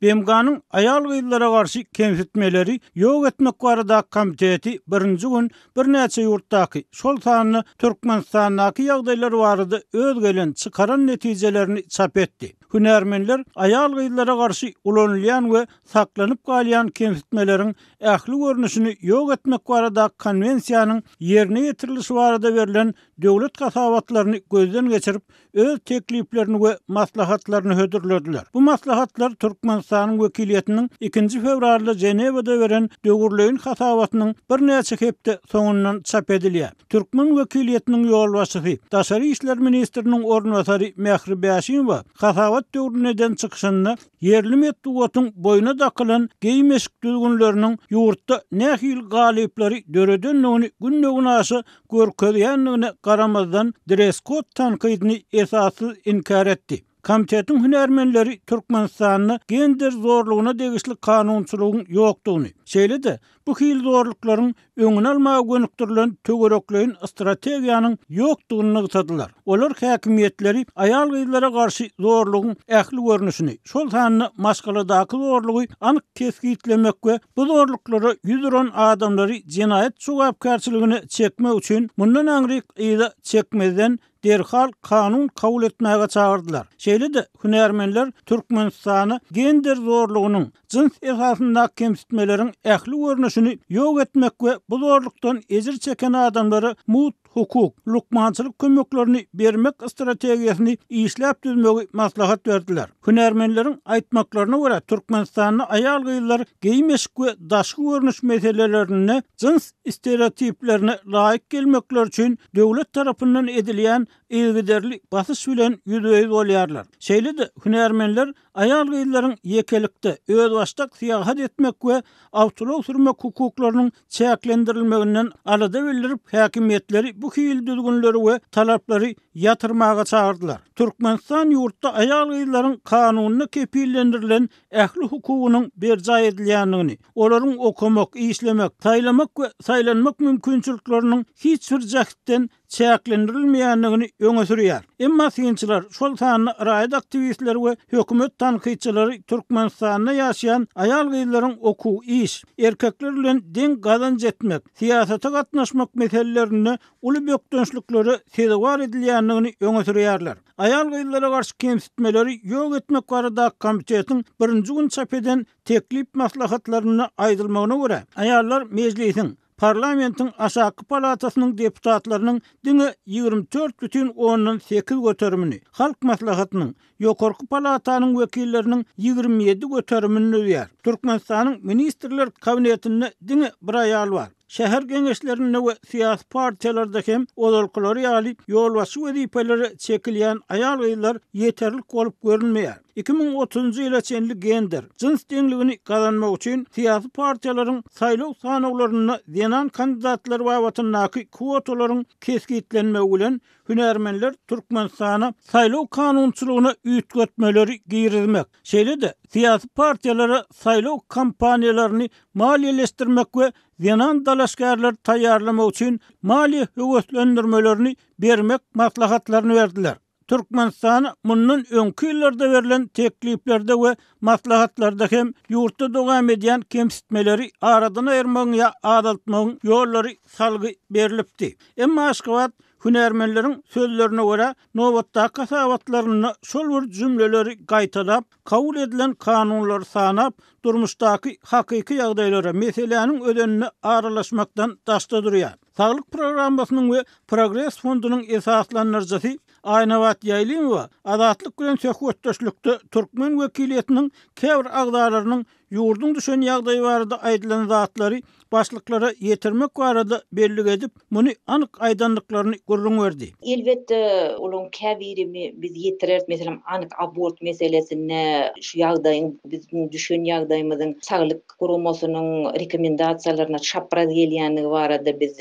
BMG-niň aýal-gyzlara garşy kemsitmeleri ýok etmek baradaky komiteti birinji gün birnäçe ýurtdaky, şol sanda Türkmenistandaky ýagdaýlar barada öz gelen çykaran netijelerini çap etdi. Hünärmenler aýal-gyzlara garşy ulanylýan we saklanyp galýan kemsitmeleriň ähli görnüşini ýok etmek baradaky konwensiýanyň ýerine ýetirilişi barada berlen döwlet hasabatlaryny gözden geçirip, öz tekliplerini we maslahatlaryny hödürlediler. Bu maslahatlar Türkmenistanyň wekiliýetiniň ikinji fewralda Ženewada beren döwürleýin hasabatynyň birnäçe hepde soňundan çap edilýär. Türkmen wekiliýetiniň ýolbaşçysy, daşary işler ministriniň orunbasary Mähri Bäşimowa hasabat döwründe eden çykyşynda ýerli metbugatyň boýna dakylan geýim-eşik düzgünleriniň ýurtda nähili galyplary döredendigini günde-günaşa görkezýändigine garamazdan, dress-kod tankydyny esassyz inkär etdi. Komitetiň hünärmenleri Türkmenistanda gender zorlugyna degişli kanunçylygyň ýokdugyny, şeýle-de bu hili zorluklaryň öňüni almaga gönükdirilen töwerekleýin strategiýanyň ýokdugyny nygtadylar. Olar häkimiýetleri aýal-gyzlara garşy zorlugyň ähli görnüşini, şol sanda maşgaladaky zorlugy anyk kesgitlemek we bu zorluklara ýüz uran adamlary jenaýat jogapkärçiligine çekmek üçin mundan aňryk yza çekmezden derhal kanun kabul etmäge çagyrdylar. Şeýle-de, hünärmenler Türkmenistana gender zorlugynyň, jyns esasyndaky kemsitmeleriň ähli görnüşini ýok etmek we bu zorlukdan ejir çeken adamlara mugt hukuk, lukmançylyk kömeklerini bermek strategiýasyny işläp düzmegi maslahat berdiler. Hünärmenleriň aýtmaklaryna görä, Türkmenistanda aýal-gyzlar geýim-eşik we daşky görnüş meselelerinde jyns stereotiplerine laýyk gelmekleri üçin döwlet tarapyndan edilýän yzygiderli basyş bilen ýüzbe-ýüz bolýarlar. Şeýle-de, hünärmenler aýal-gyzlaryň ýekelikde, özbaşdak syýahat etmek we awtoulag sürmek hukuklarynyň çäklendirilmeginden alada bildirip, häkimiýetleri bu hili düzgünleri we talaplary ýatyrmaga çagyrdylar. Türkmenistan ýurtda aýal-gyzlaryň kanunda kepillendirilen ähli hukugynyň berjaý edilýändigini, olaryň okamak, işlemek, saýlamak we saýlanmak mümkinçilikleriniň hiç bir jähtden çäklendirilmeýändigini öňe sürýär. Emma synçylar, şol sanda raýat aktiwistleri we hökümet tankytçylary Türkmenistanda ýaşaýan aýal-gyzlaryň okuw, iş, erkekler bilen deň gazanç etmek, syýasata gatnaşmak meselelerinde uly bökdençliklere sezewar edilýändigini öňe sürýärler. Aýal-gyzlara garşy kemsitmeleri ýok etmek baradaky komitetiň birinji gün çap eden teklip-maslahatlarynda aýdylmagyna görä, aýallar Mejlisiň, Parlamentiň aşaky palatasynyň deputatlarynyň diňe 24,8 göterimini, Halk Maslahatynyň, ýokarky palatanyň wekilleriniň 27 göterimini düzýär. Türkmenistanyň Ministrler Kabinetinde diňe bir aýal bar. Şäher geňeşlerinde we syýasy partiýalarda hem ozalkylary ýaly ýolbaşçy wezipelere çekilýän aýal-gyzlar ýeterlik bolup görünmeýär. 2030-njy ýyla çenli gender, jyns deňligini gazanmak üçin syýasy partiýalaryň saýlaw sanawlarynda zenan kandidatlar babatyndaky kwotalaryň kesgitlenmegi bilen hünärmenler Türkmenistana saýlaw kanunçylygyna üýtgetmeleri girizmek, şeýle-de syýasy partiýalara saýlaw kampaniýalaryny maliýeleşdirmek we zenan dalaşgärleri taýýarlamak üçin maliýe höweslendirmelerini bermek maslahatlaryny berdiler. Türkmenistana mundan öňki ýyllarda berlen tekliplerde we maslahatlarda hem ýurtda dowam edýän kemsitmeleri aradan aýyrmagyň ýa azaltmagyň ýollary salgy berlipdi. Emma Aşgabat hünärmenleriň sözlerine görä, nobatdaky hasabatlarynda şol bir jümleleri gaýtalap, kabul edilen kanunlary sanap, durmuşdaky hakyky ýagdaýlara, meseläniň özenine aralaşmakdan daşda durýar. Saglyk programmasynyň we Progres fondunyň esaslandyryjysy Aýnabat Ýaýlymowa Azatlyk bilen söhbetdeşlikde türkmen wekiliýetiniň käbir agzalarynyň ýurduň düşen ýagdaýy barada aýdylan zatlary başlyklara ýetirmek barada bellik edip, muny anyk aýdandyklaryny gürrüň berdi. Elbetde, olaryň käbirimi biz ýetireris. Meselem, anyk abort meselesinde şu ýagdaýyň, biziň düşen ýagdaýymyzyň saglyk guramasynyň rekomendasiýalaryna çapraz gelýändigi barada biz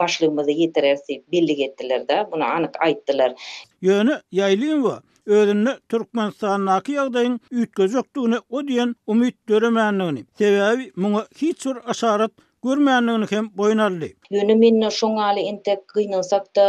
başlygymyza ýetireris diýip bellik etdiler-de, muny anyk aýtdylar. Ýöne Ýaýlymowa özünde Türkmenistandaky ýagdaýyň üýtgejekdigine o diýen umyt döremändigini, sebäbi muňa hiç bir yşarat. görmändigini hem boýun aldy. Ýöne mende şoň ýaly entek gynansakda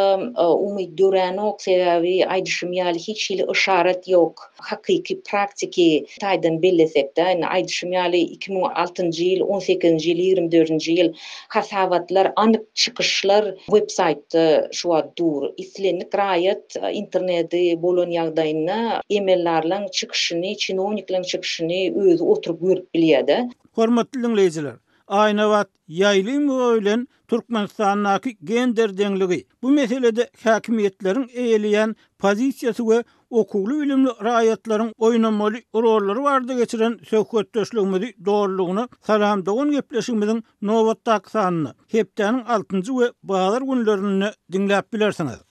umyt döränok, sebäbi aýdyşym ýaly hiç hili yşarat ýok. Hakyky praktiki taýdan bellesekde, indi aýdyşym ýaly 2006-njy ýyl, on sekizinji ýyl, 24-nji ýyl hasabatlar, anyk çykyşlar web saýtda şu wagt dur. Islendik raýat interneti bolan ýagdaýynda emeldarlaň çykyşyny, çinownikleriň çykyşyny özi oturyp görüp bilýär-de. Hormatly diňleýjiler, Aýnabat Ýaýlymowa bilen Türkmenistandaky gender deňligi, bu meselede häkimiýetleriň eýeleýän pozisiýasy we okuwly-bilimli raýatlaryň oýnamaly rollary barada geçiren söhbetdeşligimizi dolulygyna Salam dogan gepleşigimiziň nobatdaky sanynda, hepdäniň altynjy we bazar günlerinde diňläp bilersiňiz.